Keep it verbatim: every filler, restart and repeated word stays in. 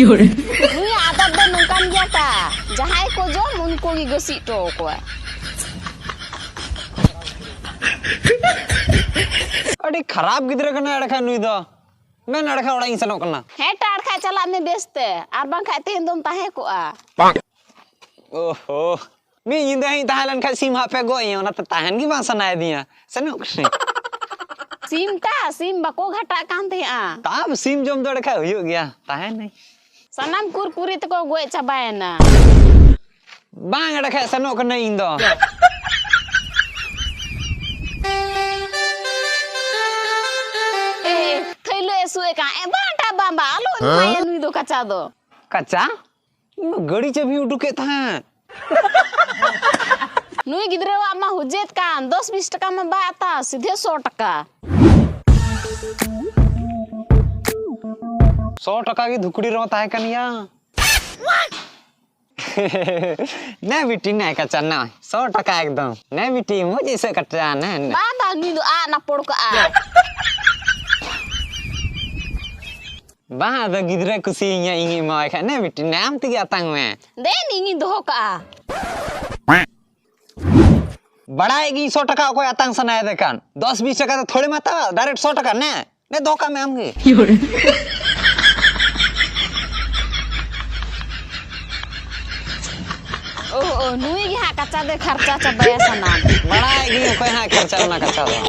ᱱᱩᱭᱟᱜ ᱟᱫᱚᱛ ᱫᱚ ᱱᱚᱝᱠᱟᱱ ᱜᱮᱭᱟ ᱛᱟ, ᱡᱟᱦᱟᱸᱭ ᱠᱚ ᱡᱚᱢ ᱩᱱᱠᱩ ᱜᱮ ᱜᱟᱹᱥᱤ ᱦᱚᱴᱚ ᱟᱠᱚᱣᱟ᱾ ᱟᱹᱰᱤ ᱠᱷᱟᱨᱟᱯ ᱜᱤᱫᱽᱨᱟᱹ ᱠᱟᱱᱟᱭ ᱮᱲᱮ ᱠᱷᱟᱱ ᱱᱩᱭ ᱫᱚ᱾ ᱢᱮᱱ ᱮᱲᱮ ᱠᱷᱟᱱ ᱚᱲᱟᱜ ᱤᱧ ᱥᱮᱱᱚᱜ ᱠᱟᱱᱟ᱾ ᱦᱮᱸ ᱴᱟ, ᱮᱲᱮ ᱠᱷᱟᱱ ᱪᱟᱞᱟᱜ ᱢᱮ ᱵᱮᱥ ᱛᱮ, ᱟᱨ ᱵᱟᱝᱠᱷᱟᱱ ᱛᱮᱦᱮᱧ ᱫᱚᱢ ᱛᱟᱦᱮᱸ ᱠᱚᱜᱼᱟ᱾ ᱳᱦᱳ, ᱢᱤᱫ ᱧᱤᱫᱟᱹ ᱦᱟᱸᱜ ᱤᱧ ᱛᱟᱦᱮᱸ ᱞᱮᱱ ᱠᱷᱟᱱ ᱥᱤᱢ ᱦᱟᱸᱜ ᱯᱮ ᱜᱚᱡ ᱤᱧᱟ, ᱚᱱᱟᱛᱮ ᱛᱟᱦᱮᱱ ᱜᱮ ᱵᱟᱝ ᱥᱟᱱᱟᱭᱮᱫᱤᱧᱟ᱾ ᱥᱮᱱᱚᱜ ᱠᱟᱹᱱᱟᱹᱧ᱾ ᱥᱤᱢ ᱛᱟ, ᱥᱤᱢ ᱵᱟᱠᱚ ᱜᱷᱟᱴᱟᱜ ᱠᱟᱱ ᱛᱟᱦᱮᱸᱜᱼᱟ᱾ ᱛᱟᱵ ᱥᱤᱢ ᱡᱚᱢ ᱫᱚ ᱮᱲᱮ ᱠᱷᱟᱱ ᱦᱩᱭᱩᱜ ᱜᱮᱭᱟ, ᱛᱟᱦᱮᱱᱟᱹᱧ᱾ ᱥᱟᱱᱟᱢ ᱠᱩᱨᱠᱩᱨᱤ ᱛᱮᱠᱚ ᱜᱚᱡ ᱪᱟᱵᱟᱭᱮᱱᱟ᱾ ᱵᱟᱝ ᱮᱲᱮ ᱠᱷᱟᱱ ᱥᱮᱱᱚᱜ ᱠᱟᱹᱱᱟᱹᱧ ᱤᱧ ᱫᱚ᱾ ᱮ, ᱛᱷᱟᱹᱭᱞᱟᱹ ᱮ ᱥᱩᱜ ᱮ ᱠᱟᱱ, ᱮ, ᱵᱟᱝ ᱴᱟ, ᱵᱟᱝ, ᱵᱟᱝ, ᱟᱞᱚ ᱮᱢᱟᱭᱟ ᱱᱩᱭ ᱫᱚ ᱠᱟᱪᱟ ᱫᱚ᱾ ᱠᱟᱪᱟ? ᱤᱧ ᱢᱟ ᱜᱟᱹᱰᱤ ᱪᱟᱹᱵᱤ ᱩᱰᱩᱠᱮᱫ ᱛᱟᱦᱮᱸᱫ᱾ ᱱᱩᱭ ᱜᱤᱫᱽᱨᱟᱹᱣᱟᱜ ᱢᱟ ᱦᱩᱡᱮᱛ ᱠᱟᱱ, ᱫᱚᱥ ᱵᱤᱥ ᱴᱟᱠᱟ ᱢᱟ ᱵᱟᱭ ᱦᱟᱛᱟᱣ, ᱥᱤᱫᱷᱮ ᱥᱚ ᱴᱟᱠᱟ᱾ ᱥᱚ ᱴᱟᱠᱟ ᱜᱮ ᱫᱷᱩᱠᱲᱤ ᱨᱮᱦᱚᱸ ᱛᱟᱦᱮᱸ ᱠᱟᱱ ᱜᱮᱭᱟ᱾ ᱱᱮ ᱵᱤᱴᱤ, ᱱᱮ ᱠᱟᱪᱟ, ᱱᱮ ᱥᱚ ᱴᱟᱠᱟ ᱮᱠᱫᱚᱢ᱾ ᱱᱮ ᱵᱤᱴᱤ, ᱢᱚᱡᱽ ᱤᱥᱟᱹ ᱠᱟᱪᱟ, ᱱᱮ, ᱱᱮ᱾ ᱵᱟᱝ, ᱵᱟᱝ, ᱱᱩᱭ ᱫᱚ ᱟᱜ ᱱᱟᱯᱚᱲ ᱠᱟᱜᱼᱟ᱾ ᱵᱟᱝ, ᱟᱫᱚ ᱜᱤᱫᱽᱨᱟᱹ ᱠᱩᱥᱤᱭᱟᱹᱧᱟ, ᱤᱧ ᱮᱢᱟᱣᱟᱭ ᱠᱷᱟᱡ᱾ ᱱᱮ ᱵᱤᱴᱤ, ᱱᱮ ᱟᱢ ᱛᱮᱜᱮ ᱟᱛᱟᱝ ᱢᱮ᱾ ᱫᱮᱱ, ᱤᱧᱤᱧ ᱫᱚᱦᱚ ᱠᱟᱜᱼᱟ᱾ ᱵᱟᱲᱟᱭᱮᱫ ᱜᱤᱧ ᱥᱚ ᱴᱟᱠᱟ ᱚᱠᱚᱭ ᱟᱛᱟᱝ ᱥᱟᱱᱟᱭᱮᱫᱮ ᱠᱟᱱ᱾ ᱫᱚᱥ ᱵᱤᱥ ᱴᱟᱠᱟ ᱫᱚ ᱛᱷᱚᱲᱮᱢ ᱦᱟᱛᱟᱣᱟ, direct ᱥᱚ ᱴᱟᱠᱟ ᱱᱮ᱾ ᱱᱮ ᱫᱚᱦᱚ ᱠᱟᱜ ᱢᱮ ᱟᱢ ᱜᱮ᱾ ᱳ, ᱳ, ᱱᱩᱭ ᱜᱮ ᱦᱟᱸᱜ ᱠᱟᱪᱟ ᱫᱚᱭ ᱠᱷᱟᱨᱪᱟ ᱪᱟᱵᱟᱭᱟ ᱥᱟᱱᱟᱢ᱾ ᱵᱟᱲᱟᱭᱮᱫ ᱜᱤᱧ ᱚᱠᱚᱭ ᱦᱟᱸᱜ ᱠᱷᱟᱨᱪᱟ ᱚᱱᱟ ᱠᱟᱪᱟ ᱫᱚ᱾